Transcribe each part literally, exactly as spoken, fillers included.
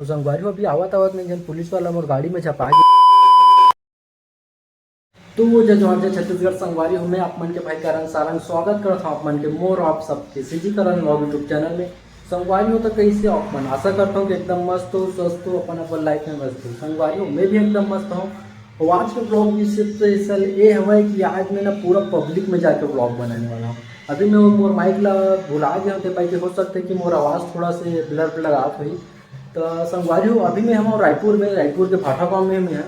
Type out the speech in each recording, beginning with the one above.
तो संगवारी हो, अभी आवत आवत में एक झन पुलिस वाला मोर गाड़ी में झपा गे। तो वो जय जोहार, जय छत्तीसगढ़ संगवारी हो, मैं आप मन के भाई करण सारंग स्वागत करत हूँ आप मन के मोर आप सबके सीजी करण vlog YouTube चैनल में। संगवारी हो, तो कैसे हो आप मन? आशा करता हूँ कि एकदम मस्त हो, स्वस्थ हो, अपन अपन लाइफ में मस्त हो। संगवारी हो, मैं भी एकदम मस्त हूँ। और आज के vlog विशेष स्पेशल ये हवय कि आज मैं ना पूरा पब्लिक में जाके vlog बनाने वाला हूँ। अभी मैं मोर माइक ला भुला गया हूँ, ते पाई कि हो सकता है कि मोर आवाज़ थोड़ा से ब्लर ब्लर आत होही। तो संगवारी हो, अभी मैं हूँ रायपुर में, रायपुर के भाटा गाँव में मैं हूँ।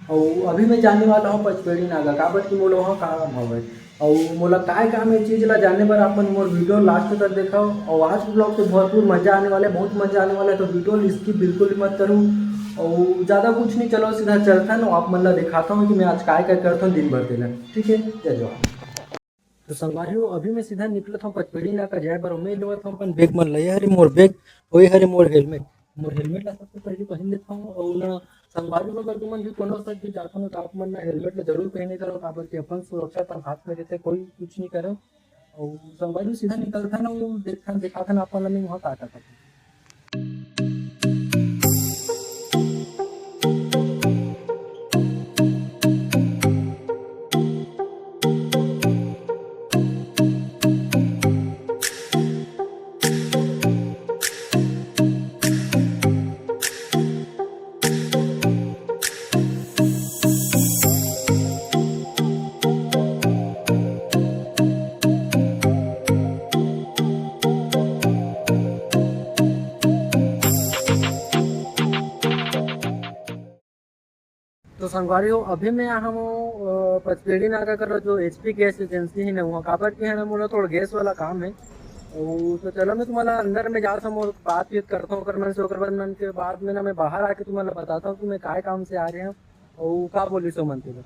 और अभी मैं जाने वाला हूँ पचपेड़ी नाका, काबर कि मोला वहाँ काम हवय। और मोला काय काम है चीज ला जाने बर आप मन मोर वीडियो लास्ट तक देखो। और आज के vlog तो भरपूर मजा आने वाला है, बहुत मजा आने वाला है, तो वीडियो स्किप बिल्कुल भी मत करो। और ज़्यादा कुछ नहीं, चलो सीधा चलता हूँ, आप मन ला दिखाता हूँ कि मैं आज काय काय करता हूँ दिन भर तेला। ठीक है, जय जोहार। तो संगवारी हो, अभी मैं सीधा निकलत हूँ पचपेड़ी नाका जाए बर। मैं लेवत हूँ अपन बैग मन ला, ये हरे मोर बैग, वही हरे मोर हेलमेट। मोर हेलमेट ला सबसे पहले पहन लेता हूँ। और ना संगवारी हो, अगर तुमन भी कोनो साइड भी जाता हूँ तो आप मन ना हेलमेट ला जरूर पहने करो, काबर कि अपन सुरक्षा अपन हाथ में रहते, कोई कुछ नहीं करे। और संगवारी हो, सीधा निकलता ना, वो देखा देखा था ना अपन ला, मैं वहाँ का करता। तो संगवारी हो, अभी मैं आया हूँ, अ, पचपेड़ी नाका करा जो एचपी गैस एजेंसी है ना, वहाँ काबर की है ना, मोला थोड़ा गैस वाला काम है। और तो चलो, मैं तुम्हारा अंदर में जाता हूँ, बातचीत करता हूँ ओकर मन से, ओकर बाद मन के बाद में ना मैं बाहर आके तुम्हारा बताता हूँ कि मैं काय काम से आ रहे हूँ और का बोली सो मन तेला।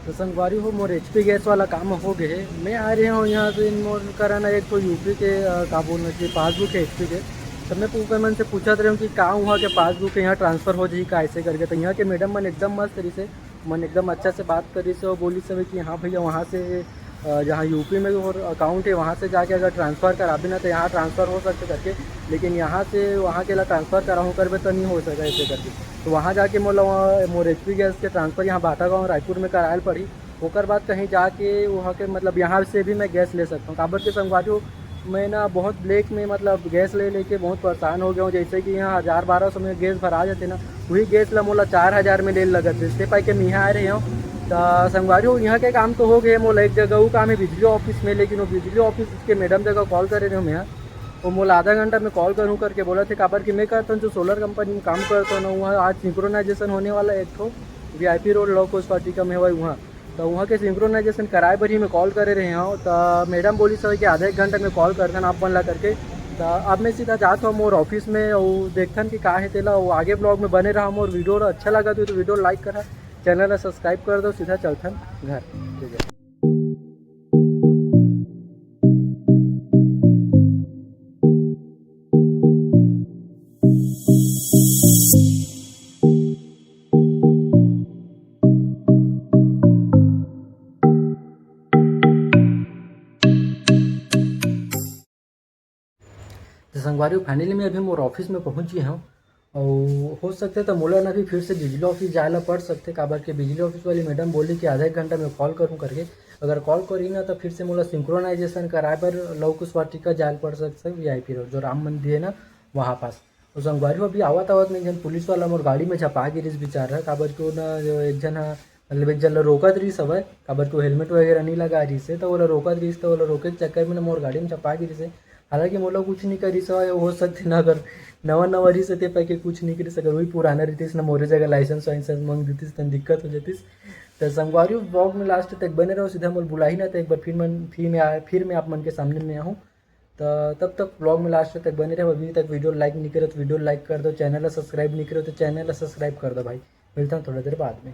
तो संगवारी हो, मोर एचपी गैस वाला काम हो गए है। मैं आ रहे हूँ यहाँ से, मोर करा ना एक तो यूपी के, अ, का बोलना चाहिए, पासबुक है एचपी के। तब मैं ओकर मन से पूछत रहे हूँ कि का वहाँ के पासबुक है, यहाँ ट्रांसफर हो जाही का, ऐसे करके। तो यहाँ के मैडम मन एकदम मस्त रहिस हे, मन एकदम अच्छा से बात करिस हे और बोलिस हे कि हाँ भैया, वहाँ से, अ, जहाँ यूपी में और अकाउंट है, वहाँ से जाके अगर ट्रांसफर कराबे ना, तो यहाँ ट्रांसफर हो सकते करके, लेकिन यहाँ से वहाँ के ला ट्रांसफर कराहूँ करबे तो नहीं हो सके ऐसे करके। तो वहाँ जाके मोला वहाँ मोर एचपी गैस के ट्रांसफर यहाँ भाटागांव रायपुर में करायल पड़ी। ओकर बाद कहीं जाके वहाँ के, मतलब, यहाँ से भी मैं गैस ले सकता हूँ। काबर के संगवारी हो, मैं ना बहुत ब्लैक में, मतलब, गैस ले लेके बहुत परेशान हो गया हूँ। जैसे कि यहाँ हज़ार बारह सौ में गैस भरा जाते ना, वही गैस ला मोला चार हज़ार में ले लगत हे। इससे पाई के मैं यहाँ आ रहे हूँ। तो संगवारी हो, यहाँ के काम तो हो गए, मोला एक जगह वो काम है बिजली ऑफिस में, लेकिन वो बिजली ऑफिस के मैडम जगह कॉल करे रहे हूँ मैं। वो मोला आधा घंटा में कॉल करूँ करके बोलत हे, काबर कि मैं करता हूँ जो सोलर कंपनी में काम करता हूँ ना, वहाँ आज सिंक्रोनाइजेशन होने वाला है एक ठो वीआईपी रोड लव कुश वाटिका में हवय वहाँ। तो वहाँ के सिंक्रोनाइजेशन कराए बर ही मैं कॉल करे रहे हूँ। तो मैडम बोलिस हे कि आधा एक घंटा में कॉल करथन आप मन ला करके। तो अब मैं सीधा जात हूँ मोर ऑफिस में और देखथन कि का है तेला। वो आगे ब्लॉग में बने रहा, मोर वीडियो अच्छा लगा तो, तो वीडियो लाइक करा, चैनल ला सब्सक्राइब कर दो, सीधा चलथन घर। ठीक है। तो संगवारी हो, finally मैं अभी मोर ऑफिस में पहुंच गया हूँ। और हो सकता है तो मोला ना अभी फिर से बिजली ऑफिस जाए ला पड़ सकते, काबर के बिजली ऑफिस वाली मैडम बोली कि आधा एक घंटा में कॉल करूँ करके। अगर कॉल करी ना, तो फिर से मोला सिंक्रोनाइजेशन कराए बर लव कुश वाटिका जाए ला पड़ सकते, वीआईपी रोड जो राम मंदिर है ना, वहाँ पास। और संगवारी हो, अभी आवत आवत में एक झन पुलिस वाला मोर गाड़ी में झपा गिरिस बेचारा, काबर के वो ना, जो एक झन हा, मतलब, एक झन ला रोकत रिहिस हवय, काबर के वो हेलमेट वगैरह नहीं लगा रिहिस हे, तो ओला रोकत रिहिस, तो ओला रोके के चक्कर में ना मोर गाड़ी में झपा गिरिस हे। हालांकि मोला कुछ नहीं करिस हवय, हो सकथे ना, अगर नवा नवा रिहिस हे ते पाई के कुछ नहीं करिस, अगर वही पुराना रहितिस ना, मोरे जगह लाइसेंस वाइसेंस मांग देतिस, तन दिक्कत हो जातिस। तो संगवारी हो, ब्लॉग में लास्ट तक बने रहो, सीधा मोला बुलाही ना, तो एक बार फिर मन, फिर मैं आ, फिर मैं आप मन के सामने में आहूँ। तो तब तक ब्लॉग में लास्ट तक बने रहो। अभी तक वीडियो लाइक नहीं करे तो वीडियो लाइक कर दो, चैनल ला सब्सक्राइब नहीं करे तो चैनल ला सब्सक्राइब कर दो भाई। मिलता हूँ थोड़ा देर बाद में।